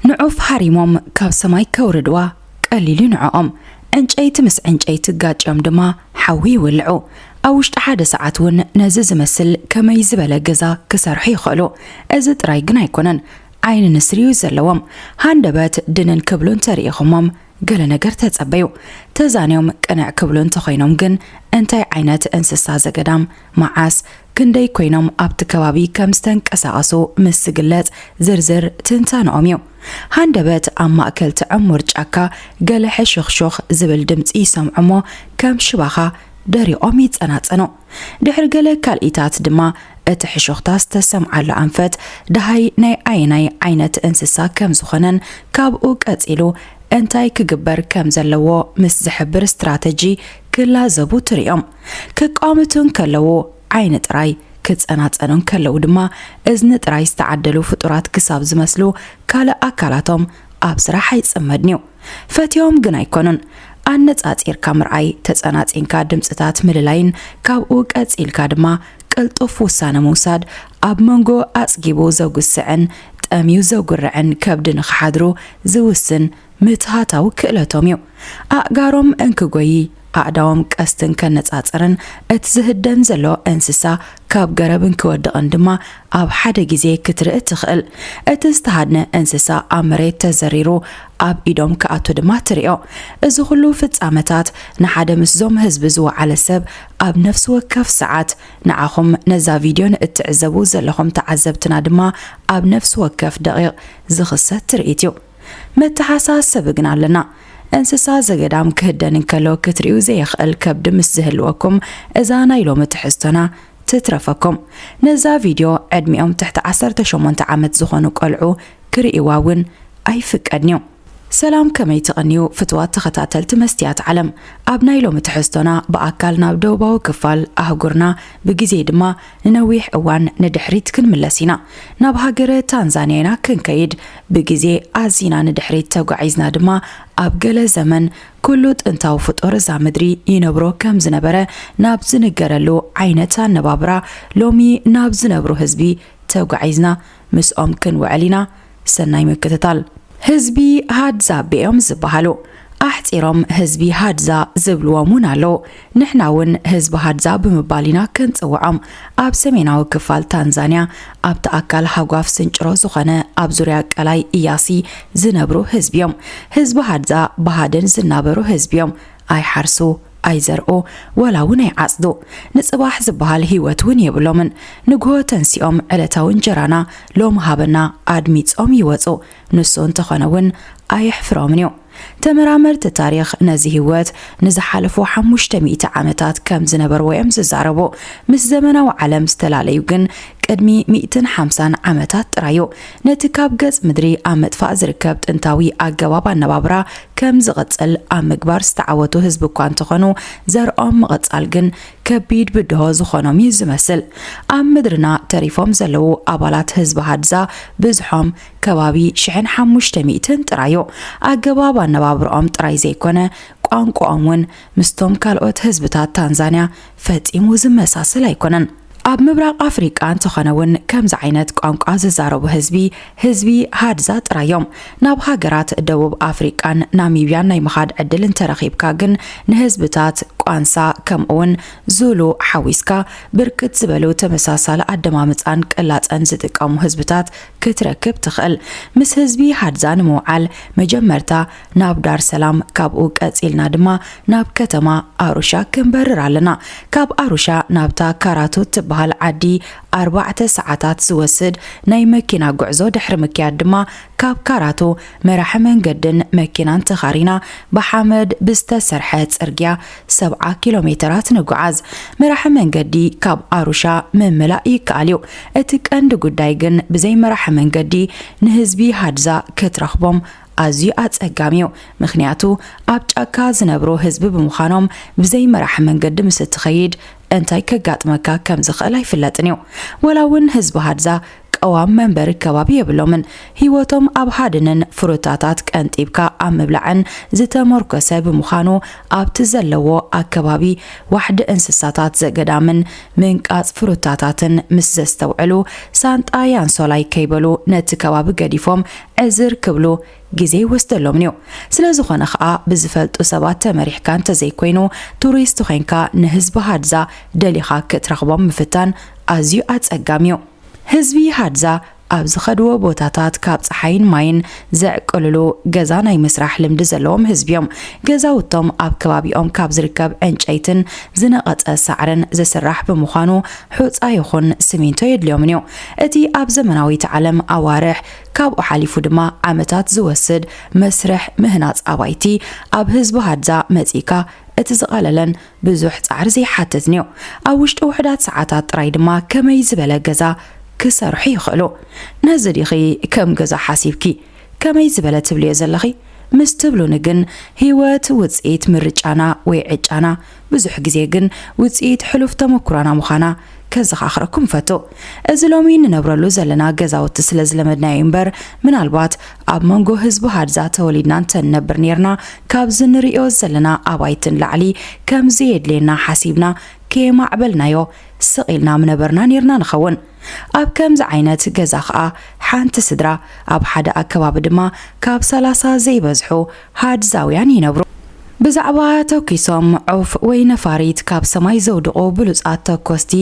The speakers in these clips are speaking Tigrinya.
ንዑፍ ሃሪሞም ካብ ሰማይ ከውርድዋ ቀሊል እዩ ንዕኦም። ዕንጨይቲ ምስ ዕንጨይቲ ጋጭዮም ድማ ሓዊ ይውልዑ። ኣብ ውሽጢ ሓደ ሰዓት እውን ነዚ ዝመስል ከመይ ዝበለ ገዛ ክሰርሑ ይኽእሉ። እዚ ጥራይ ግን ኣይኮነን፣ ዓይኒ ንስሪ እዩ ዘለዎም። ሃንደበት ድንን ክብሉ እንተርኢኹሞም ገለ ነገር ተጸበዩ። ተዛንዮም ቅንዕ ክብሉ እንተኾይኖም ግን እንታይ ዓይነት እንስሳ ዘገዳም፣ መዓስ፣ ክንደይ ኮይኖም ኣብቲ ከባቢ ከም ዝተንቀሳቐሱ ምስ ዝግለጽ ዝርዝር ትንታነኦም እዩ። ሃንደበት ኣብ ማእከል እቲ ዕሙር ጫካ ገለ ሕሹኽሹኽ ዝብል ድምጺ ይሰምዑ እሞ ከም ሽባኻ ደሪቖም ይጸናጸኑ። ድሕሪ ገለ ካልኢታት ድማ እቲ ሕሹኽታ ዝተሰምዓሉ ኣንፈት ደሃይ ናይ ኣየናይ ዓይነት እንስሳ ከም ዝኾነን ካብኡ ቀጺሉ እንታይ ክግበር ከም ዘለዎ ምስ ዝሕብር ስትራተጂ ክላዘቡ ትርእዮም። ክቃወምቱ እንከለዉ ዓይኒ ጥራይ፣ ክጸናጸኑ እንከለዉ ድማ እዝኒ ጥራይ ዝተዓደሉ ፍጡራት ክሳብ ዝመስሉ ካልእ ኣካላቶም ኣብ ስራሕ ኣይጽመድን እዩ። ፈትዮም ግን ኣይኮኑን። ኣነጻጺርካ ምርኣይ፣ ተጸናጺንካ ድምጽታት ምልላይን ካብኡ ቀጺልካ ድማ ቅልጡፍ ውሳነ ምውሳድ ኣብ መንጎ ኣጽጊቡ ዘጉስዕን ጠምዩ ዘጉርዕን ከብዲ ንኽሓድሩ ዝውስን ምትሃታዊ ክእለቶም እዩ። ኣእጋሮም እንክጎዪ፣ ኣእዳዎም ቀስትን ከነጻጽርን እቲ ዝህደን ዘሎ እንስሳ ካብ ገረብ እንክወድቕን ድማ ኣብ ሓደ ግዜ ክትርኢ ትኽእል። እቲ ዝተሃድነ እንስሳ ኣብ መሬት ተዘሪሩ ኣብ ኢዶም ክኣቱ ድማ ትርእዮ። እዚ ኩሉ ፍጻመታት ንሓደ ምስዞም ህዝቢ ዝወዓለ ሰብ ኣብ ነፍሲ ወከፍ ሰዓት፣ ንዓኹም ነዛ ቪድዮ ንእትዕዘቡ ዘለኹም ተዓዘብትና ድማ ኣብ ነፍሲ ወከፍ ደቂቕ ዝኽሰት ትርኢት እዩ። መተሓሳሰቢ ግን ኣለና። እንስሳ ዘገዳም ክህደን እንከሎ ክትርእዩ ዘየኽእል ከብዲ ምስ ዝህልወኩም እዛ ናይ ሎሚ ትሕዝቶና ትትረፈኩም። ነዛ ቪድዮ ዕድሚኦም ትሕቲ ዓሰርተ ሸሞንተ ዓመት ዝኾኑ ቆልዑ ክርእይዋ እውን ኣይፍቀድን እዩ። ሰላም፣ ከመይ ትቐንዩ ፍትዋት ተኸታተልቲ መስትያት ዓለም? ኣብ ናይ ሎሚ ትሕዝቶና ብኣካል ናብ ደቡባዊ ክፋል ኣህጉርና ብግዜ ድማ ንነዊሕ እዋን ንድሕሪት ክንምለስ ኢና። ናብ ሃገረ ታንዛንያ ኢና ክንከይድ። ብግዜ ኣዚና ንድሕሪት ተጓዒዝና ድማ ኣብ ገለ ዘመን ኩሉ ጥንታዊ ፍጡር እዛ ምድሪ ይነብሮ ከም ዝነበረ ናብ ዝንገረሉ ዓይነት ኣነባብራ ሎሚ ናብ ዝነብሩ ህዝቢ ተጓዒዝና ምስኦም ክንውዕል ኢና። ሰናይ ምክትታል። ህዝቢ ሃድዛ እዮም ዝበሃሉ። ኣሕጺሮም ህዝቢ ሃድዛ ዝብልዎም እውን ኣለዉ። ንሕና እውን ህዝቢ ሃድዛ ብምባል ኢና ክንጽውዖም። ኣብ ሰሜናዊ ክፋል ታንዛንያ፣ ኣብቲ ኣካል ሃጓፍ ስንጭሮ ዝኾነ ኣብ ዙርያ ቀላይ ኢያሲ ዝነብሩ ህዝቢ እዮም። ህዝቢ ሃድዛ ብሃድን ዝናበሩ ህዝቢ እዮም። ኣይሓርሱ፣ ኣይዘርኡ፣ ወላ እውን ኣይዓጽዱ። ንጽባሕ ዝበሃል ህይወት እውን የብሎምን። ንግሆ ተንሲኦም ዕለታዊ እንጀራና ሎሚ ሃበና ኣድሚጾም ይወጹ። ንሱ እንተኾነ እውን ኣየሕፍሮምን እዩ። ተመራመርቲ ታሪኽ ነዚ ህይወት ንዝሓለፉ ሓሙሽተ ሚእቲ ዓመታት ከም ዝነበርዎ እዮም ዝዛረቡ። ምስ ዘመናዊ ዓለም ዝተላለዩ ግን ቅድሚ ሚእትን ሓምሳን ዓመታት ጥራይ እዩ። ነቲ ካብ ገጽ ምድሪ ኣብ ምጥፋእ ዝርከብ ጥንታዊ ኣገባብ ኣነባብራ ከም ዝቕጽል ኣብ ምግባር ዝተዓወቱ ህዝቢ እኳ እንተኾኑ፣ ዘርኦም ምቕጻል ግን ከቢድ ብድሆ ዝኾኖም እዩ ዝመስል። ኣብ ምድርና ተሪፎም ዘለዉ ኣባላት ህዝቢ ሃድዛ ብዝሖም ከባቢ ሽሕን ሓሙሽተ ሚእትን ጥራይ እዩ። ኣገባብ ኣነባብርኦም ጥራይ ዘይኮነ፣ ቋንቋኦም እውን ምስቶም ካልኦት ህዝብታት ታንዛንያ ፈጺሙ ዝመሳሰል ኣይኮነን። ኣብ ምብራቕ ኣፍሪቃ እንተኾነ እውን ከምዚ ዓይነት ቋንቋ ዝዛረቡ ህዝቢ፣ ህዝቢ ሃድዛ ጥራይ እዮም። ናብ ሃገራት ደቡብ ኣፍሪቃን ናሚብያን ናይ ምኻድ ዕድል እንተረኺብካ ግን ንህዝብታት ቋንሳ ከምኡውን ዙሉ ሓዊስካ ብርክት ዝበሉ ተመሳሳሊ ኣደማምጻን ቅላጸን ዝጥቀሙ ህዝብታት ክትረክብ ትኽእል። ምስ ህዝቢ ሃድዛ ንምውዓል መጀመርታ ናብ ዳር ሰላም፣ ካብኡ ቀጺልና ድማ ናብ ከተማ ኣሩሻ ክንበርር ኣለና። ካብ ኣሩሻ ናብታ ካራቱ እትበሃል ዓዲ ኣርባዕተ ሰዓታት ዝወስድ ናይ መኪና ጉዕዞ ድሕሪ ምክያድ ድማ ካብ ካራቱ መራሒ መንገድን መኪናን ተኻሪና ብሓመድ ብዝተሰርሐ ጽርግያ ሰብዓ ኪሎ ሜተራት ንጓዓዝ። መራሒ መንገዲ ካብ ኣሩሻ ምምላእ ይከኣል እዩ። እቲ ቀንዲ ጉዳይ ግን ብዘይ መራሒ መንገዲ ንህዝቢ ሃድዛ ክትረኽቦም ኣዝዩ ኣጸጋሚ እዩ። ምኽንያቱ ኣብ ጫካ ዝነብሩ ህዝቢ ብምዃኖም ብዘይ መራሒ መንገዲ ምስ እትኸይድ እንታይ ከጋጥመካ ከም ዝኽእል ኣይፍለጥን እዩ። ወላ እውን ህዝቢ ሃድዛ ቀዋም መንበሪ ከባቢ የብሎምን። ህይወቶም ኣብ ሃድንን ፍሩታታት ቀንጢብካ ኣብ ምብላዕን ዝተመርኮሰ ብምዃኑ ኣብቲ ዘለዎ ኣከባቢ ዋሕዲ እንስሳታት ዘገዳምን ምንቃጽ ፍሩታታትን ምስ ዘስተውዕሉ ሳንጣ ያንሶላይ ከይበሉ ነቲ ከባቢ ገዲፎም ዕዝር ክብሉ ግዜ ይወስደሎምን እዩ። ስለ ዝኾነ ኸኣ ብዝፈልጡ ሰባት ተመሪሕካ እንተዘይኮይኑ ቱሪስት ኾይንካ ንህዝቢ ሃድዛ ደሊኻ ክትረኽቦም ምፍታን ኣዝዩ ኣጸጋሚ እዩ። ህዝቢ ሃድዛ ኣብ ዝኸድዎ ቦታታት ካብ ጸሓይን ማይን ዘዕቅልሉ ገዛ ናይ ምስራሕ ልምዲ ዘለዎም ህዝቢ እዮም። ገዛውቶም ኣብ ከባቢኦም ካብ ዝርከብ ዕንጨይትን ዝነቐጸ ሳዕርን ዝስራሕ ብምዃኑ ሑጻ ይኹን ስሚንቶ የድልዮምን እዩ። እቲ ኣብ ዘመናዊት ዓለም ኣዋርሕ ካብኡ ሓሊፉ ድማ ዓመታት ዝወስድ መስርሕ ምህናጽ ኣባይቲ ኣብ ህዝቢ ሃድዛ መጺእካ እቲ ዝቐለለን ብዙሕ ጻዕሪ ዘይሓትትን እዩ። ኣብ ውሽጢ ውሑዳት ሰዓታት ጥራይ ድማ ከመይ ዝበለ ገዛ ክሰርሑ ይኽእሉ። ነዚ ዲኺ ከም ገዛ ሓሲብኪ? ከመይ ዝበለ ትብልዮ ዘለኺ? ምስ ትብሉኒ ግን ህይወት ውጽኢት ምርጫና ወይ ዕጫና፣ ብዙሕ ግዜ ግን ውጽኢት ሕሉፍ ተመኩሮና ምዃና ከዘኻኽረኩም እፈቱ። እዚ ሎሚ ንነብረሉ ዘለና ገዛውቲ ስለ ዝለመድናዮ እምበር፣ ምናልባት ኣብ መንጎ ህዝቢ ሃድዛ ተወሊድና እንተንነብር ኔርና፣ ካብዚ ንርእዮ ዘለና ኣባይትን ላዕሊ ከም ዘየድልየና ሓሲብና ከየማዕበልናዮ ስቕ ኢልና ምነበርና ኔርና ንኸውን። ኣብ ከምዚ ዓይነት ገዛ ኸኣ ሓንቲ ስድራ ኣብ ሓደ ኣከባቢ ድማ ካብ ሰላሳ ዘይበዝሑ ሃድዛውያን ይነብሩ። ብዛዕባ ተኲሶም ዑፍ ወይ ነፋሪት ካብ ሰማይ ዘውድቑ ብሉጻት ተኮስቲ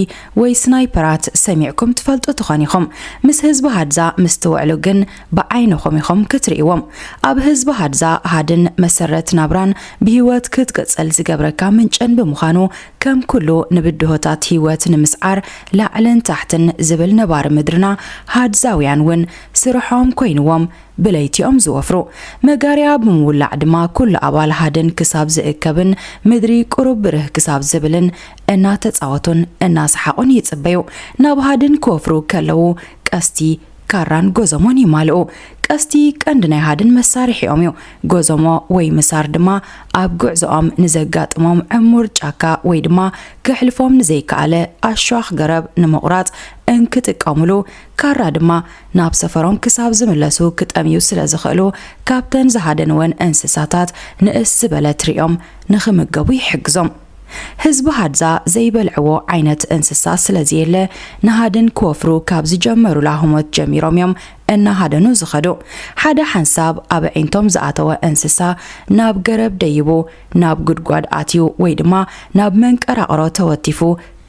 ወይ ስናይፐራት ሰሚዕኩም ትፈልጡ ትኾን ኢኹም። ምስ ህዝቢ ሃድዛ ምስ ትውዕሉ ግን ብዓይንኹም ኢኹም ክትርእይዎም። ኣብ ህዝቢ ሃድዛ ሃድን መሰረት ናብራን ብህይወት ክትቅጽል ዝገብረካ ምንጭን ብምዃኑ ከም ኩሉ ንብድሆታት ህይወት ንምስዓር ላዕልን ታሕትን ዝብል ነባሪ ምድርና ሃድዛውያን እውን ስርሖም ኮይንዎም ብለይቲኦም ዝወፍሩ። መጋርያ ብምውላዕ ድማ ኩሉ ኣባል ሃድን ክሳብ ዝእከብን ምድሪ ቁሩብ ብርህ ክሳብ ዝብልን እናተጻወቱን እናሰሓቑን ይጽበዩ። ናብ ሃድን ክወፍሩ ከለዉ ቀስቲ፣ ካራን ጎዞሞን ይማልኡ። ቀስቲ ቀንዲ ናይ ሃድን መሳርሒኦም እዩ። ጎዞሞ ወይ ምሳር ድማ ኣብ ጉዕዞኦም ንዘጋጥሞም ዕሙር ጫካ ወይ ድማ ከሕልፎም ንዘይከኣለ ኣሽዋኽ ገረብ ንምቑራጽ እንክጥቀሙሉ፣ ካራ ድማ ናብ ሰፈሮም ክሳብ ዝምለሱ ክጠምዩ ስለ ዝኽእሉ፣ ካብተን ዝሃደንወን እንስሳታት ንእስ ዝበለት ርእዮም ንኽምገቡ ይሕግዞም። ህዝቢ ሃድዛ ዘይበልዕዎ ዓይነት እንስሳ ስለ ዘየለ፣ ንሃድን ክወፍሩ ካብ ዝጀመሩላ ህሞት ጀሚሮም እዮም እናሃደኑ ዝኸዱ። ሓደ ሓንሳብ ኣብ ኣዒንቶም ዝኣተወ እንስሳ ናብ ገረብ ደይቡ፣ ናብ ጉድጓድ ኣትዩ ወይ ድማ ናብ መንቀራቕሮ ተወቲፉ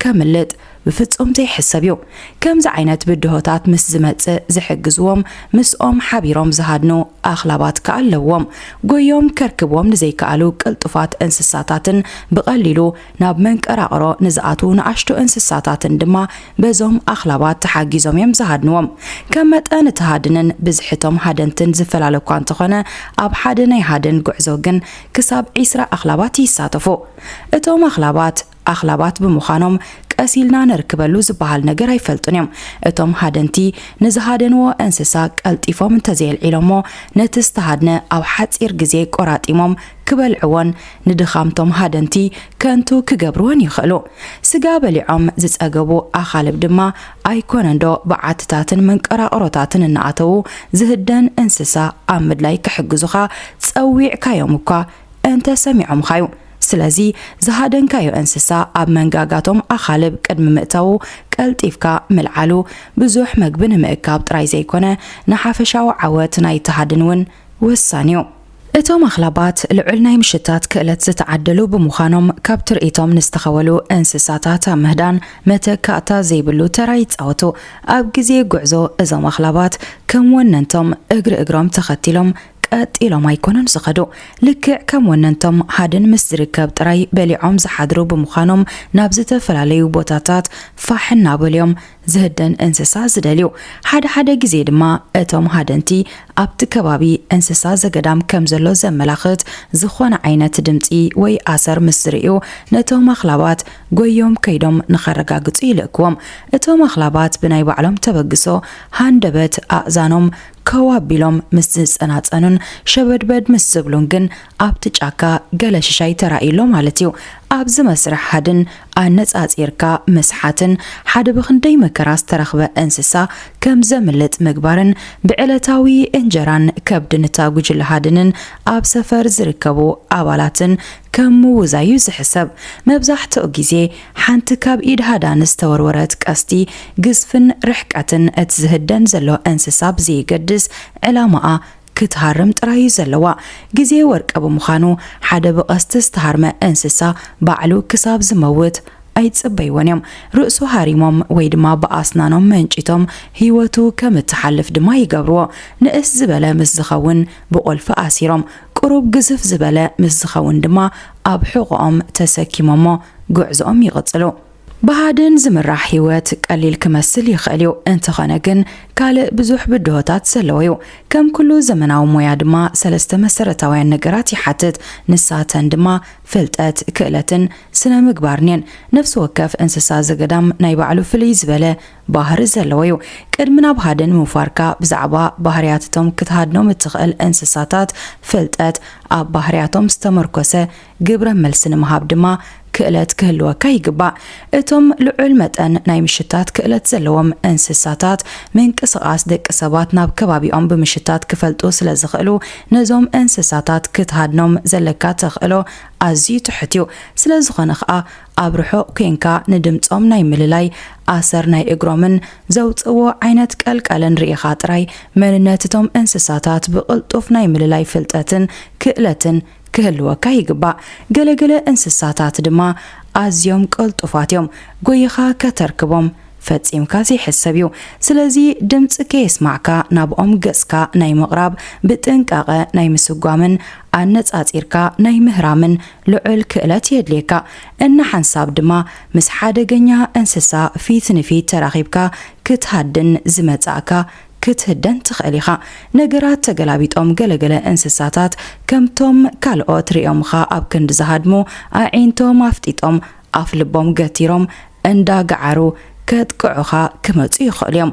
ከምልጥ ብፍጹም ዘይሕሰብ እዩ። ከምዚ ዓይነት ብድሆታት ምስ ዝመጽእ ዝሕግዝዎም ምስኦም ሓቢሮም ዝሃድኑ ኣኽላባት ከኣ ኣለዎም። ጎዮም ከርክብዎም ንዘይከኣሉ ቅልጡፋት እንስሳታትን ብቐሊሉ ናብ መንቀራቕሮ ንዝኣትዉ ንኣሽቱ እንስሳታትን ድማ በዞም ኣኽላባት ተሓጊዞም እዮም ዝሃድንዎም። ከም መጠን እቲ ሃድንን ብዝሒ እቶም ሃደንትን ዝፈላለ እኳ እንተኾነ፣ ኣብ ሓደ ናይ ሃድን ጉዕዞ ግን ክሳብ ዒስራ ኣኽላባት ይሳተፉ። እቶም ኣኽላባት ኣኽላባት ብምዃኖም ቀስ ኢልና ነርክበሉ ዝበሃል ነገር ኣይፈልጡን እዮም። እቶም ሃደንቲ ንዝሃደንዎ እንስሳ ቀልጢፎም እንተዘየልዒሎሞ፣ ነቲ ዝተሃድነ ኣብ ሓጺር ግዜ ቆራጢሞም ክበልዕዎን ንድኻምቶም ሃደንቲ ከንቱ ክገብርዎን ይኽእሉ። ስጋ በሊዖም ዝጸገቡ ኣኻልብ ድማ ኣይኮነንዶ ብዓትታትን መንቀራቕሮታትን እናኣተዉ ዝህደን እንስሳ ኣብ ምድላይ ክሕግዙኻ ጸዊዕካዮም እኳ እንተ ሰሚዖምኻዩ። ስለዚ ዝሃደንካዮ እንስሳ ኣብ መንጋጋቶም ኣኻልብ ቅድሚ ምእታዉ ቀልጢፍካ ምልዓሉ ብዙሕ መግቢ ንምእካብ ጥራይ ዘይኮነ ንሓፈሻዊ ዓወት ናይቲ ሃድን እውን ወሳኒ እዩ። እቶም ኣኽላባት ልዑል ናይ ምሽታት ክእለት ዝተዓደሉ ብምዃኖም ካብ ትርኢቶም ንዝተኸወሉ እንስሳታት ኣብ ምህዳን መተካእታ ዘይብሉ ተራ ይጻወቱ። ኣብ ግዜ ጉዕዞ እዞም ኣኽላባት ከም ወነንቶም እግሪ እግሮም ተኸቲሎም ቀጥ ኢሎም ኣይኮኑን ዝኸዱ። ልክዕ ከም ወነንቶም ሃድን ምስ ዝርከብ ጥራይ በሊዖም ዝሓድሩ ብምዃኖም፣ ናብ ዝተፈላለዩ ቦታታት ፋሕ እናበሉ እዮም ዝህደን እንስሳ ዝደልዩ። ሓደ ሓደ ግዜ ድማ እቶም ሃደንቲ ኣብቲ ከባቢ እንስሳ ዘገዳም ከም ዘሎ ዘመላኽት ዝኾነ ዓይነት ድምጺ ወይ ኣሰር ምስ ዝርእዩ፣ ነቶም ኣኽላባት ጎዮም ከይዶም ንኸረጋግጹ ይልእክዎም። እቶም ኣኽላባት ብናይ ባዕሎም ተበግሶ ሃንደበት ኣእዛኖም ከው ኣቢሎም ምስ ዝጸናጸኑን ሸበድበድ ምስ ዝብሉን ግን ኣብቲ ጫካ ገለ ሽሻይ ተራእዩ ኣሎ ማለት እዩ። ኣብዚ መስርሕ ሃድን ኣነጻጺርካ ምስሓትን ሓደ ብኽንደይ መከራ ዝተረኽበ እንስሳ ከም ዘምልጥ ምግባርን ብዕለታዊ እንጀራን ከብድን እታ ጉጅለ ሃድንን ኣብ ሰፈር ዝርከቡ ኣባላትን ከም ምውዛዩ ዝሕሰብ። መብዛሕትኡ ግዜ ሓንቲ ካብ ኢድ ሃዳን ዝተወርወረት ቀስቲ ግዝፍን ርሕቀትን እቲ ዝህደን ዘሎ እንስሳ ብዘየገድስ ዕላማኣ ክትሃርም ጥራይ እዩ ዘለዋ። ግዜ ወርቂ ብምዃኑ ሓደ ብቐስቲ ዝተሃርመ እንስሳ ባዕሉ ክሳብ ዝመውት ኣይጽበይዎን እዮም። ርእሱ ሃሪሞም ወይ ድማ ብኣስናኖም መንጪቶም ህይወቱ ከም እትሓልፍ ድማ ይገብርዎ። ንእስ ዝበለ ምስ ዝኸውን ብቑልፊ ኣሲሮም፣ ቁሩብ ግዝፍ ዝበለ ምስ ዝኸውን ድማ ኣብ ሕቖኦም ተሰኪሞሞ ጉዕዞኦም ይቕጽሉ። ብሃድን ዝምራሕ ህይወት ቀሊል ክመስል ይኽእል እዩ፣ እንተኾነ ግን ካልእ ብዙሕ ብድሆታት ዘለዎ እዩ። ከም ኩሉ ዘመናዊ ሞያ ድማ ሰለስተ መሰረታውያን ነገራት ይሓትት። ንሳተን ድማ ፍልጠት፣ ክእለትን ስነ ምግባርን እየን። ነፍሲ ወከፍ እንስሳ ዘገዳም ናይ ባዕሉ ፍልይ ዝበለ ባህሪ ዘለዎ እዩ። ቅድሚ ናብ ሃድን ምውፋርካ ብዛዕባ ባህርያትቶም ክትሃድኖም እትኽእል እንስሳታት ፍልጠት፣ ኣብ ባህርያቶም ዝተመርኮሰ ግብረ መልሲ ንምሃብ ድማ ክእለት ክህልወካ ይግባእ። እቶም ልዑል መጠን ናይ ምሽታት ክእለት ዘለዎም እንስሳታት ምንቅስቓስ ደቂ ሰባት ናብ ከባቢኦም ብምሽታት ክፈልጡ ስለ ዝኽእሉ፣ ነዞም እንስሳታት ክትሃድኖም ዘለካ ተኽእሎ ኣዝዩ ትሑት እዩ። ስለ ዝኾነ ኸኣ ኣብ ርሑቕ ኴንካ ንድምጾም ናይ ምልላይ፣ ኣሰር ናይ እግሮምን ዘውጽእዎ ዓይነት ቀልቀልን ርኢኻ ጥራይ መንነት እቶም እንስሳታት ብቕልጡፍ ናይ ምልላይ ፍልጠትን ክእለትን ክህልወካ ይግባእ። ገለገለ እንስሳታት ድማ ኣዝዮም ቅልጡፋት እዮም። ጎይኻ ከተርክቦም ፈጺምካ ዘይሕሰብ እዩ። ስለዚ ድምጺ ከየስማዕካ ናብኦም ገጽካ ናይ ምቕራብ፣ ብጥንቃቐ ናይ ምስጓምን ኣነጻጺርካ ናይ ምህራምን ልዑል ክእለት የድልየካ። እናሓንሳብ ድማ ምስ ሓደገኛ እንስሳ ፊት ንፊት ተራኺብካ ክትሃድን ዝመጻእካ ክትህደን ትኽእል ኢኻ። ነገራት ተገላቢጦም ገለገለ እንስሳታት ከምቶም ካልኦት ርእዮምኻ ኣብ ክንዲ ዝሃድሙ ኣዒንቶም ኣፍጢጦም ኣፍ ልቦም ገቲሮም እንዳገዓሩ ከጥቅዑኻ ክመጹ ይኽእሉ እዮም።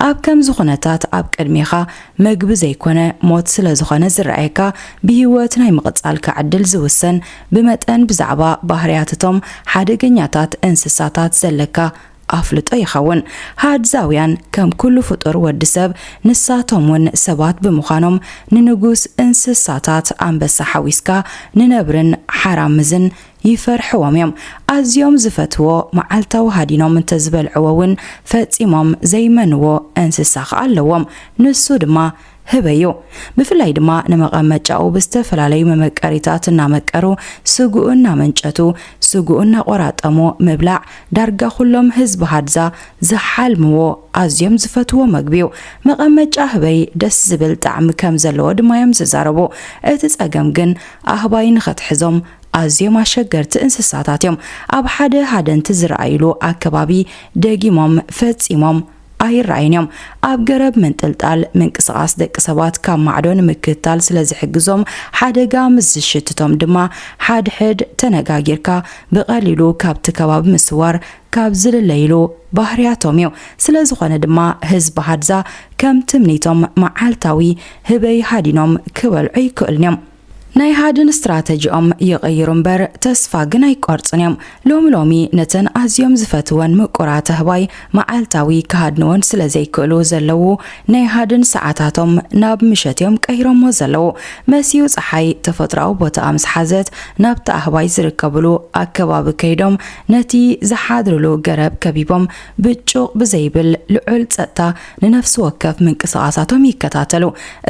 ኣብ ከምዚ ኩነታት ኣብ ቅድሜኻ መግቢ ዘይኮነ ሞት ስለ ዝኾነ ዝረኣየካ ብህይወት ናይ ምቕጻልካ ዕድል ዝውሰን ብመጠን ብዛዕባ ባህርያትቶም ሓደገኛታት እንስሳታት ዘለካ ኣፍልጦ ይኸውን። ሃድዛውያን ከም ኩሉ ፍጡር ወዲ ሰብ ንሳቶም እውን ሰባት ብምዃኖም ንንጉስ እንስሳታት ኣንበሳ ሓዊስካ ንነብርን ሓራምዝን ይፈርሕዎም እዮም። ኣዝዮም ዝፈትዎ መዓልታዊ ሃዲኖም እንተዝበልዕዎ እውን ፈጺሞም ዘይመንዎ እንስሳ ኸኣ ኣለዎም። ንሱ ድማ ህበይ እዩ። ብፍላይ ድማ ንመቐመጫኡ ብዝተፈላለዩ መመቀሪታት እናመቀሩ፣ ስግኡ እናመንጨቱ፣ ስግኡ እናቆራጠሙ ምብላዕ ዳርጋ ኩሎም ህዝቢ ሃድዛ ዝሓልምዎ ኣዝዮም ዝፈትዎ መግቢ እዩ። መቐመጫ ህበይ ደስ ዝብል ጣዕሚ ከም ዘለዎ ድማ እዮም ዝዛረቡ። እቲ ጸገም ግን ኣህባይ ንኸትሕዞም ኣዝዮም ኣሸገርቲ እንስሳታት እዮም። ኣብ ሓደ ሃደንቲ ዝረኣዩሉ ኣከባቢ ደጊሞም ፈጺሞም ኣይረኣዩን እዮም። ኣብ ገረብ ምንጥልጣል ምንቅስቓስ ደቂ ሰባት ካብ ማዕዶ ንምክትታል ስለ ዝሕግዞም፣ ሓደጋ ምስ ዝሽትቶም ድማ ሓድሕድ ተነጋጊርካ ብቐሊሉ ካብቲ ከባቢ ምስዋር ካብ ዝልለይሉ ባህርያቶም እዩ። ስለ ዝኾነ ድማ ህዝቢ ሃድዛ ከም ትምኒቶም መዓልታዊ ህበይ ሃዲኖም ክበልዑ ኣይክእሉን እዮም። ናይ ሃድን ስትራተጂኦም ይቕይሩ እምበር ተስፋ ግን ኣይቆርጹን እዮም። ሎሚ ሎሚ ነተን ኣዝዮም ዝፈትወን ምቁራት ኣህባይ መዓልታዊ ክሃድንወን ስለ ዘይክእሉ ዘለዉ ናይ ሃድን ሰዓታቶም ናብ ምሸት እዮም ቀይሮሞ ዘለዉ። መሲዩ ጸሓይ ተፈጥሮኣዊ ቦታኣ ምስ ሓዘት ናብቲ ኣህባይ ዝርከብሉ ኣከባቢ ከይዶም ነቲ ዝሓድርሉ ገረብ ከቢቦም ብጩቕ ብዘይብል ልዑል ጸጥታ ንነፍሲ ወከፍ ምንቅስቓሳቶም ይከታተሉ።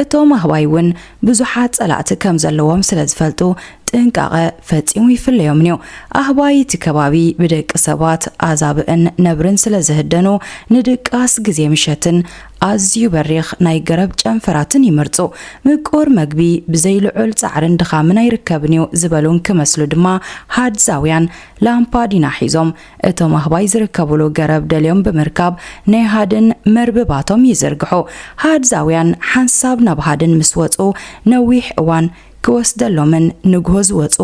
እቶም ኣህባይ እውን ብዙሓት ጸላእቲ ከም ዘለዎ ስለ ዝፈልጡ ጥንቃቐ ፈጺሙ ይፍለዮምን እዩ። ኣህባይ እቲ ከባቢ ብደቂ ሰባት ኣዛብእን ነብርን ስለ ዝህደኑ ንድቃስ ግዜ ምሸትን ኣዝዩ በሪኽ ናይ ገረብ ጨንፈራትን ይመርጹ። ምቁር መግቢ ብዘይ ልዑል ጻዕርን ድኻምን ኣይርከብን እዩ ዝበሉን ክመስሉ ድማ ሃድዛውያን ላምፓዲና ሒዞም እቶም ኣህባይ ዝርከብሉ ገረብ ደልዮም ብምርካብ ናይ ሃድን መርብባቶም ይዝርግሑ። ሃድዛውያን ሓንሳብ ናብ ሃድን ምስ ወጹ ነዊሕ እዋን ክወስደሎምን ንግሆ ዝወጹ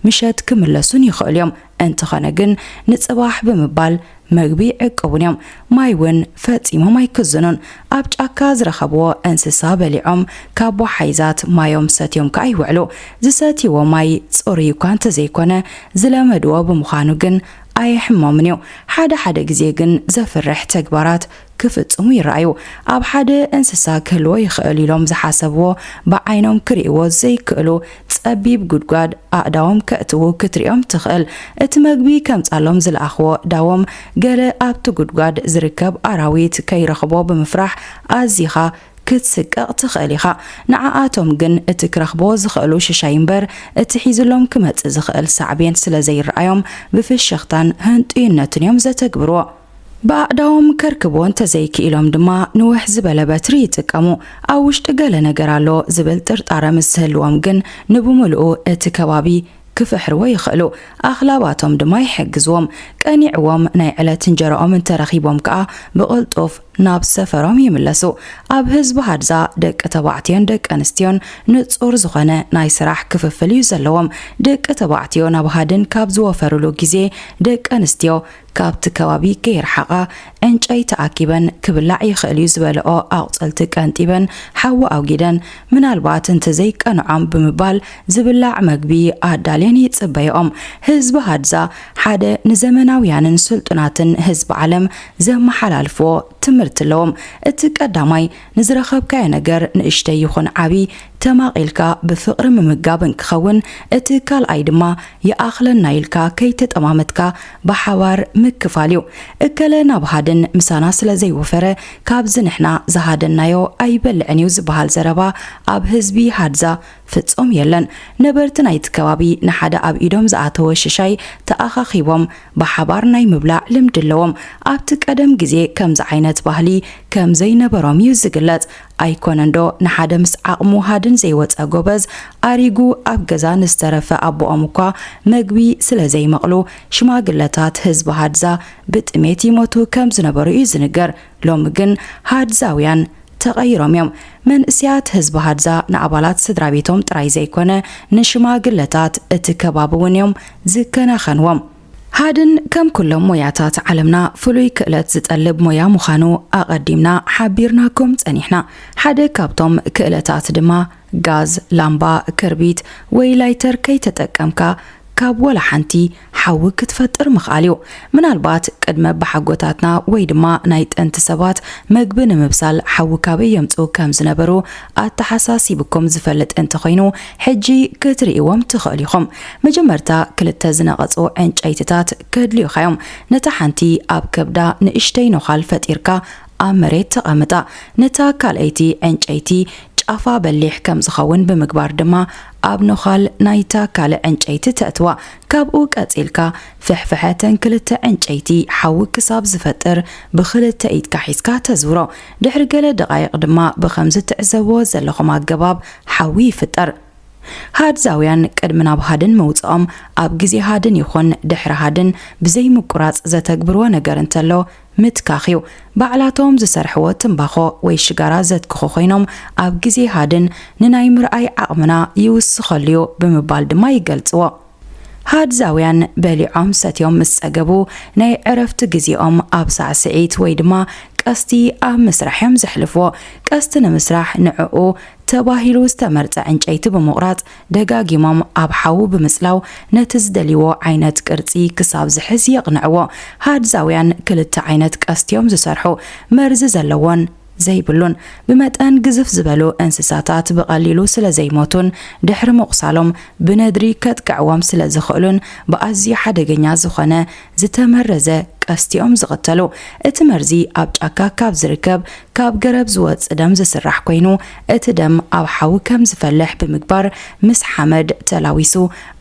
ምሸት ክምለሱን ይኽእሉ እዮም። እንተኾነ ግን ንጽባሕ ብምባል መግቢ ይዕቅቡን እዮም። ማይ እውን ፈጺሞም ኣይክዝኑን። ኣብ ጫካ ዝረኸብዎ እንስሳ በሊዖም ካብ ወሓይዛት ማዮም ሰትዮም ከኣ ይውዕሉ። ዝሰትይዎ ማይ ጽሩይ እኳ እንተዘይኮነ ዝለመድዎ ብምዃኑ ግን ኣየሕሞምን እዩ። ሓደ ሓደ ግዜ ግን ዘፍርሕ ተግባራት ክፍጽሙ ይረኣዩ። ኣብ ሓደ እንስሳ ክህልዎ ይኽእል ኢሎም ዝሓሰብዎ ብዓይኖም ክርእይዎ ዘይክእሉ ጸቢብ ጉድጓድ ኣእዳዎም ከእትዉ ክትርእዮም ትኽእል። እቲ መግቢ ከምጻሎም ዝለኣኽዎ ዳዎም ገለ ኣብቲ ጉድጓድ ዝርከብ ኣራዊት ከይረኽቦ ብምፍራሕ ኣዚኻ ክትስቀቕ ትኽእል ኢኻ። ንዓኣቶም ግን እቲ ክረኽቦ ዝኽእሉ ሽሻይ እምበር እቲ ሒዝሎም ክመጽእ ዝኽእል ሳዕቤን ስለ ዘይረኣዮም ብፍሽኽታን ህንጡይነትን እዮም ዘተግብርዎ። ብኣእዳዎም ከርክብዎ እንተዘይክኢሎም ድማ ንውሕ ዝበለ በትሪ ይጥቀሙ። ኣብ ውሽጢ ገለ ነገር ኣሎ ዝብል ጥርጣረ ምስ ዝህልዎም ግን ንብምልኡ እቲ ከባቢ ክፍሕርዎ ይኽእሉ። ኣኽላባቶም ድማ ይሕግዝዎም። ቀኒዕዎም ናይ ዕለት እንጀራኦም እንተረኺቦም ከኣ ብቕልጡፍ ናብ ሰፈሮም ይምለሱ። ኣብ ህዝቢ ሃድዛ ደቂ ተባዕትዮን ደቂ ኣንስትዮን ንጹር ዝኾነ ናይ ስራሕ ክፍፍል እዩ ዘለዎም። ደቂ ተባዕትዮ ናብ ሃድን ካብ ዝወፈርሉ ግዜ ደቂ ኣንስትዮ ካብቲ ከባቢ ከይረሓቓ ዕንጨይቲ ኣኪበን ክብላዕ ይኽእል እዩ ዝበልኦ ኣቑጽልቲ ቀንጢበን ሓዊ ኣውጊደን ምናልባት እንተዘይቀንዖም ብምባል ዝብላዕ መግቢ ኣዳልየን ይጽበይኦም። ህዝቢ ሃድዛ ሓደ ንዘመናውያንን ስልጡናትን ህዝቢ ዓለም ዘመሓላልፍዎ ትምህርቲ ኣለዎም። እቲ ቀዳማይ ንዝረኸብካዮ ነገር ንእሽተይ ይኹን ዓቢ ተማቒልካ ብፍቕሪ ምምጋብ እንክኸውን፣ እቲ ካልኣይ ድማ ይኣኽለና ኢልካ ከይተጠማመትካ ብሓባር ምክፋል እዩ። እከለ ናብ ሃድን ምሳና ስለ ዘይወፈረ ካብዚ ንሕና ዝሃደናዮ ኣይበልዕን እዩ ዝበሃል ዘረባ ኣብ ህዝቢ ሃድዛ ፍጹም የለን። ነበርቲ ናይቲ ከባቢ ንሓደ ኣብ ኢዶም ዝኣተወ ሽሻይ ተኣኻኺቦም ብሓባር ናይ ምብላዕ ልምዲ ኣለዎም። ኣብቲ ቀደም ግዜ ከምዚ ዓይነት ባህሊ ከም ዘይነበሮም እዩ ዝግለጽ። ኣይኮነንዶ ንሓደ ምስ ዓቕሙ ሃድን ዘይወጸ ጎበዝ ኣሪጉ ኣብ ገዛ ንዝተረፈ ኣቦኦም እኳ መግቢ ስለ ዘይመቕሉ ሽማግለታት ህዝቢ ሃድዛ ብጥሜት ይሞቱ ከም ዝነበሩ እዩ ዝንገር። ሎሚ ግን ሃድዛውያን ተቐይሮም እዮም። መንእስያት ህዝቢ ሃድዛ ንኣባላት ስድራ ቤቶም ጥራይ ዘይኮነ ንሽማግለታት እቲ ከባቢ እውን እዮም ዝከናኸንዎም። ሃድን ከም ኩሎም ሞያታት ዓለምና ፍሉይ ክእለት ዝጠልብ ሞያ ምዃኑ ኣቐዲምና ሓቢርናኩም ጸኒሕና። ሓደ ካብቶም ክእለታት ድማ ጋዝ፣ ላምባ፣ ክርቢት ወይ ላይተር ከይተጠቀምካ ካብ ወላ ሓንቲ ሓዊ ክትፈጥር ምኽኣል እዩ። ምናልባት ቅድመ ኣቦሓጎታትና ወይ ድማ ናይ ጥንቲ ሰባት መግቢ ንምብሳል ሓዊ ካበይ የምጽኡ ከም ዝነበሩ ኣተሓሳሲብኩም ዝፈልጥ እንተኾይኑ ሕጂ ክትርእይዎም ትኽእሉ ኢኹም። መጀመርታ ክልተ ዝነቐጹ ዕንጨይትታት ከድልዩኻ እዮም። ነታ ሓንቲ ኣብ ከብዳ ንእሽተይ ነዃል ፈጢርካ ኣብ መሬት ተቐምጣ። ነታ ካልኣይቲ ዕንጨይቲ ጫፋ በሊሕ ከም ዝኸውን ብምግባር ድማ ኣብ ነዃል ናይታ ካልእ ዕንጨይቲ ተእትዋ። ካብኡ ቀጺልካ ፍሕፍሐ እተን ክልተ ዕንጨይቲ ሓዊ ክሳብ ዝፈጥር ብኽልተ ኢድካ ሒዝካ ተዝውሮ። ድሕሪ ገለ ደቓይቕ ድማ ብኸምዚ ትዕዘብዎ ዘለኹም ኣገባብ ሓዊ ይፍጠር። ሃድዛውያን ቅድሚ ናብ ሃድን ምውጽኦም ኣብ ግዜ ሃድን ይኹን ድሕሪ ሃድን ብዘይ ምቁራጽ ዘተግብርዎ ነገር እንተሎ ምትካኽ እዩ። ባዕላቶም ዝሰርሕዎ ትምባኾ ወይ ሽጋራ ዘትክኹ ኮይኖም ኣብ ግዜ ሃድን ንናይ ምርኣይ ዓቕምና ይውስኸሉ እዩ ብምባል ድማ ይገልጽዎ። ሃድዛውያን በሊዖም ሰትዮም ምስ ጸገቡ ናይ ዕረፍቲ ግዜኦም ኣብ ሳዕስዒት ወይ ድማ ቀስቲ ኣብ ምስራሕ እዮም ዘሕልፍዎ። ቀስቲ ንምስራሕ ንዕኡ ተባሂሉ ዝተመርጸ ዕንጨይቲ ብምቑራጽ ደጋጊሞም ኣብ ሓዊ ብምጽላው ነቲ ዝደልይዎ ዓይነት ቅርጺ ክሳብ ዝሕዝ የቕንዕዎ። ሃድዛውያን ክልተ ዓይነት ቀስቲ እዮም ዝሰርሑ፣ መርዚ ዘለዎን ዘይብሉን። ብመጠን ግዝፍ ዝበሉ እንስሳታት ብቐሊሉ ስለ ዘይሞቱን ድሕሪ ምቑሳሎም ብነድሪ ከጥቅዕዎም ስለ ዝኽእሉን ብኣዝዩ ሓደገኛ ዝኾነ ዝተመረዘ ቀስቲኦም ዝቕተሉ። እቲ መርዚ ኣብ ጫካ ካብ ዝርከብ ካብ ገረብ ዝወጽእ ደም ዝስራሕ ኮይኑ፣ እቲ ደም ኣብ ሓዊ ከም ዝፈልሕ ብምግባር ምስ ሓመድ ተላዊሱ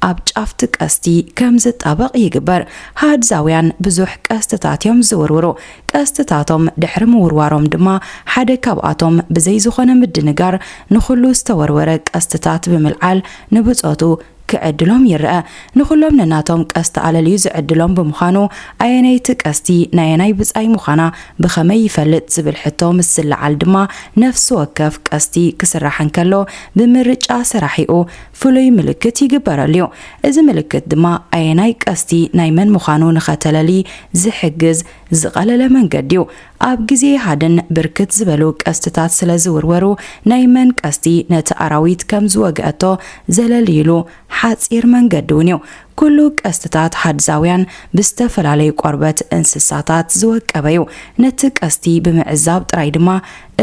ኣብ ጫፍቲ ቀስቲ ከም ዝጣበቕ ይግበር። ሃድዛውያን ብዙሕ ቀስትታት እዮም ዝውርውሩ። ቀስትታቶም ድሕሪ ምውርዋሮም ድማ ሓደ ካብኣቶም ብዘይ ዝኾነ ምድንጋር ንኹሉ ዝተወርወረ ቀስትታት ብምልዓል ንብጾቱ ክዕድሎም ይረአ። ንኹሎም ነናቶም ቀስቲ ኣለልዩ ዝዕድሎም ብምዃኑ፣ ኣየነይቲ ቀስቲ ናየናይ ብጻይ ምዃና ብኸመይ ይፈልጥ ዝብል ሕቶ ምስ ዝለዓል ድማ፣ ነፍሲ ወከፍ ቀስቲ ክስራሕ እንከሎ ብምርጫ ሰራሒኡ ፍሉይ ምልክት ይግበረሉ እዩ። እዚ ምልክት ድማ ኣየናይ ቀስቲ ናይ መን ምዃኑ ንኸተለሊ ዝሕግዝ ዝቐለለ መንገዲ እዩ። ኣብ ግዜ ሃድን ብርክት ዝበሉ ቀስትታት ስለ ዝውርወሩ፣ ናይ መን ቀስቲ ነቲ ኣራዊት ከም ዝወግአቶ ዘለልይሉ ሓጺር መንገዲ እውን እዩ። ኩሉ ቀስትታት ሃድዛውያን ብዝተፈላለዩ ቆርበት እንስሳታት ዝወቀበ እዩ። ነቲ ቀስቲ ብምዕዛብ ጥራይ ድማ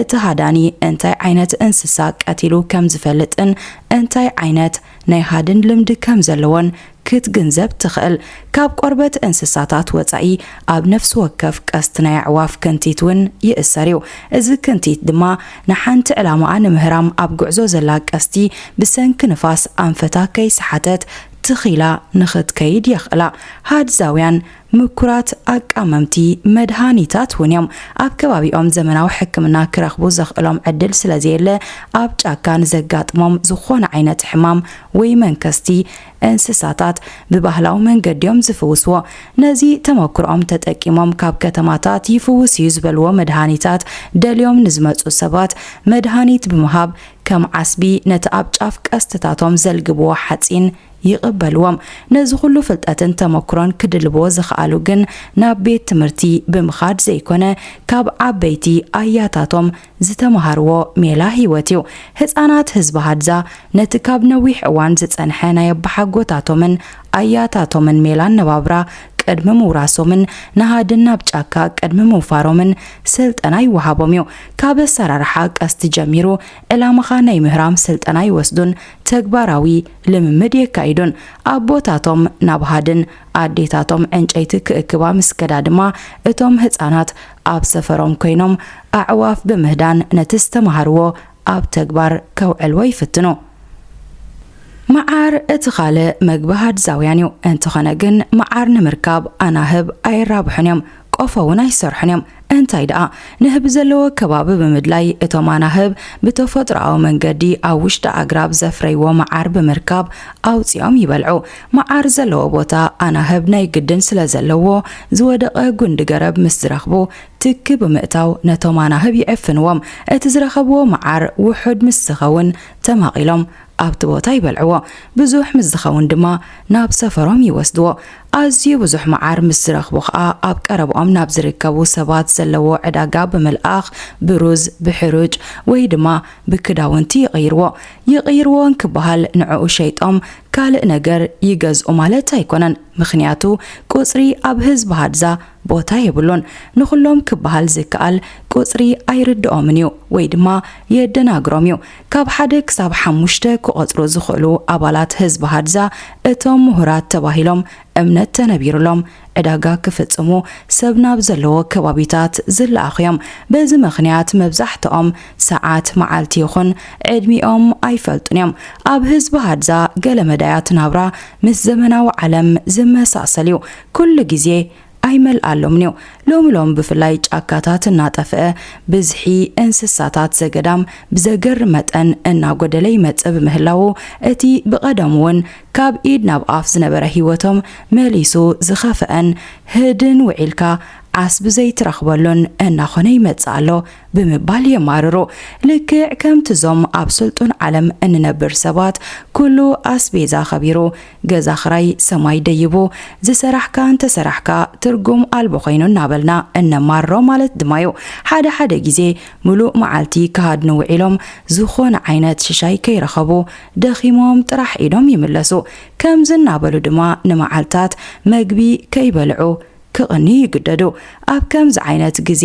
እቲ ሃዳኒ እንታይ ዓይነት እንስሳ ቀቲሉ ከም ዝፈልጥን እንታይ ዓይነት ናይ ሃድን ልምዲ ከም ዘለዎን ክትግንዘብ ትኽእል። ካብ ቆርበት እንስሳታት ወጻኢ ኣብ ነፍሲ ወከፍ ቀስቲ ናይ ኣዕዋፍ ክንቲት እውን ይእሰር እዩ። እዚ ክንቲት ድማ ንሓንቲ ዕላማኣ ንምህራም ኣብ ጉዕዞ ዘላ ቀስቲ ብሰንኪ ንፋስ ኣንፈታ ከይሰሓተት ትኺላ ንኽትከይድ የኽእላ። ሃድዛውያን ምኩራት ኣቃመምቲ መድሃኒታት እውን እዮም። ኣብ ከባቢኦም ዘመናዊ ሕክምና ክረኽቡ ዘኽእሎም ዕድል ስለ ዘየለ፣ ኣብ ጫካ ንዘጋጥሞም ዝኾነ ዓይነት ሕማም ወይ መንከስቲ እንስሳታት ብባህላዊ መንገዲ እዮም ዝፍውስዎ። ነዚ ተመክሮኦም ተጠቂሞም ካብ ከተማታት ይፍውስ እዩ ዝበልዎ መድሃኒታት ደልዮም ንዝመጹ ሰባት መድሃኒት ብምሃብ ከም ዓስቢ ነቲ ኣብ ጫፍ ቀስትታቶም ዘልግብዎ ሓጺን ይቕበልዎም። ነዚ ኩሉ ፍልጠትን ተመክሮን ክድልብዎ ዝኸኣሉ ግን ናብ ቤት ትምህርቲ ብምኻድ ዘይኮነ ካብ ዓበይቲ ኣያታቶም ዝተምሃርዎ ሜላ ህይወት እዩ። ህጻናት ህዝቢ ሃድዛ ነቲ ካብ ነዊሕ እዋን ዝጸንሐ ናይ ኣባሓጎታቶምን ኣያታቶምን ሜላ ኣነባብራ ቅድሚ ምውራሶምን ንሃድን ናብ ጫካ ቅድሚ ምውፋሮምን ስልጠና ይወሃቦም እዩ። ካብ ኣሰራርሓ ቀስቲ ጀሚሩ ዕላማኻ ናይ ምህራም ስልጠና ይወስዱን ተግባራዊ ልምምድ የካይዱን። ኣቦታቶም ናብ ሃድን ኣዴታቶም ዕንጨይቲ ክእክባ ምስ ከዳ ድማ እቶም ህጻናት ኣብ ሰፈሮም ኮይኖም ኣዕዋፍ ብምህዳን ነቲ ዝተምሃርዎ ኣብ ተግባር ከውዕልዎ ይፍትኑ። መዓር እቲ ካልእ መግቢ ሃድዛውያን እዩ። እንተኾነ ግን መዓር ንምርካብ ኣናህብ ኣየራብሑን እዮም፣ ቆፎ እውን ኣይሰርሑን እዮም። እንታይ ደኣ፣ ንህቢ ዘለዎ ከባቢ ብምድላይ እቶም ኣናህብ ብተፈጥሮኣዊ መንገዲ ኣብ ውሽጢ ኣግራብ ዘፍረይዎ መዓር ብምርካብ ኣውጺኦም ይበልዑ። መዓር ዘለዎ ቦታ ኣናህብ ናይ ግድን ስለ ዘለዎ ዝወደቐ ጉንዲ ገረብ ምስ ዝረኽቡ ትኪ ብምእታው ነቶም ኣናህብ ይዕፍንዎም። እቲ ዝረኸብዎ መዓር ውሑድ ምስ ዝኸውን ተማቒሎም ኣብቲ ቦታ ይበልዕዎ። ብዙሕ ምስ ዝኸውን ድማ ናብ ሰፈሮም ይወስድዎ። ኣዝዩ ብዙሕ መዓር ምስ ዝረኽቡ ኸኣ ኣብ ቀረብኦም ናብ ዝርከቡ ሰባት ዘለዎ ዕዳጋ ብምልኣኽ ብሩዝ፣ ብሕሩጭ ወይ ድማ ብክዳውንቲ ይቕይርዎ። ይቕይርዎ እንክበሃል ንዕኡ ሸይጦም ካልእ ነገር ይገዝኡ ማለት ኣይኮነን። ምኽንያቱ ቁጽሪ ኣብ ህዝቢ ሃድዛ ቦታ የብሉን። ንኹሎም ክበሃል ዝከኣል ቁጽሪ ኣይርድኦምን እዩ ወይ ድማ የደናግሮም እዩ። ካብ ሓደ ክሳብ ሓሙሽተ ክቖጽሩ ዝኽእሉ ኣባላት ህዝቢ ሃድዛ እቶም ምሁራት ተባሂሎም እምነት ተነቢሩሎም ዕዳጋ ክፍጽሙ ሰብ ናብ ዘለዎ ከባቢታት ዝለኣኹ እዮም። በዚ ምኽንያት መብዛሕትኦም ሰዓት፣ መዓልቲ ይኹን ዕድሚኦም ኣይፈልጡን እዮም። ኣብ ህዝቢ ሃድዛ ገለ መዳያት ናብራ ምስ ዘመናዊ ዓለም ዝመሳሰል እዩ። ኩሉ ግዜ ኣይመልኣሎምን እዩ። ሎሚ ሎም ብፍላይ ጫካታት እናጠፍአ ብዝሒ እንስሳታት ዘገዳም ብዘገርም መጠን እናጎደለ ይመጽእ ብምህላዉ፣ እቲ ብቐደሙ እውን ካብ ኢድ ናብ ኣፍ ዝነበረ ህይወቶም መሊሱ ዝኸፍአን ህድን ውዒልካ ዓስቢ ዘይትረኽበሉን እናኾነ ይመጽእ ኣሎ ብምባል የማርሩ። ልክዕ ከምቲ እዞም ኣብ ስልጡን ዓለም እንነብር ሰባት ኩሉ ኣስቤዛ ከቢሩ፣ ገዛ ኽራይ ሰማይ ደይቡ፣ ዝሰራሕካ እንተሰራሕካ ትርጉም ኣልቦ ኮይኑ እናበልና እነማርሮ ማለት ድማ እዩ። ሓደ ሓደ ግዜ ምሉእ መዓልቲ ክሃድኑ ውዒሎም ዝኾነ ዓይነት ሽሻይ ከይረኸቡ ደኺሞም ጥራሕ ኢዶም ይምለሱ። ከምዚ እናበሉ ድማ ንመዓልታት መግቢ ከይበልዑ ክቕንዩ ይግደዱ። ኣብ ከምዚ ዓይነት ግዜ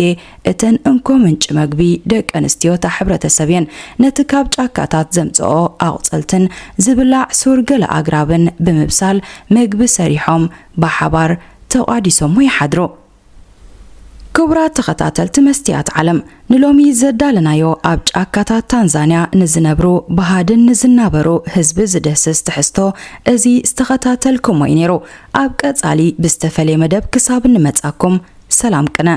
እተን እንኮ ምንጪ መግቢ ደቂ ኣንስትዮ እታ ሕብረተሰብ እየን። ነቲ ካብ ጫካታት ዘምጽኦ ኣቑጽልትን ዝብላዕ ሱር ገለ ኣግራብን ብምብሳል መግቢ ሰሪሖም ብሓባር ተቋዲሶሞ ይሓድሩ። ክቡራት ተኸታተልቲ መስትያት ዓለም፣ ንሎሚ ዘዳለናዮ ኣብ ጫካታት ታንዛንያ ንዝነብሩ ብሃድን ንዝናበሩ ህዝቢ ዝድህስስ ትሕዝቶ፣ እዚ ዝተኸታተልኩሞ እዩ ነይሩ። ኣብ ቀጻሊ ብዝተፈለየ መደብ ክሳብ እንመጻኩም፣ ሰላም ቅነ።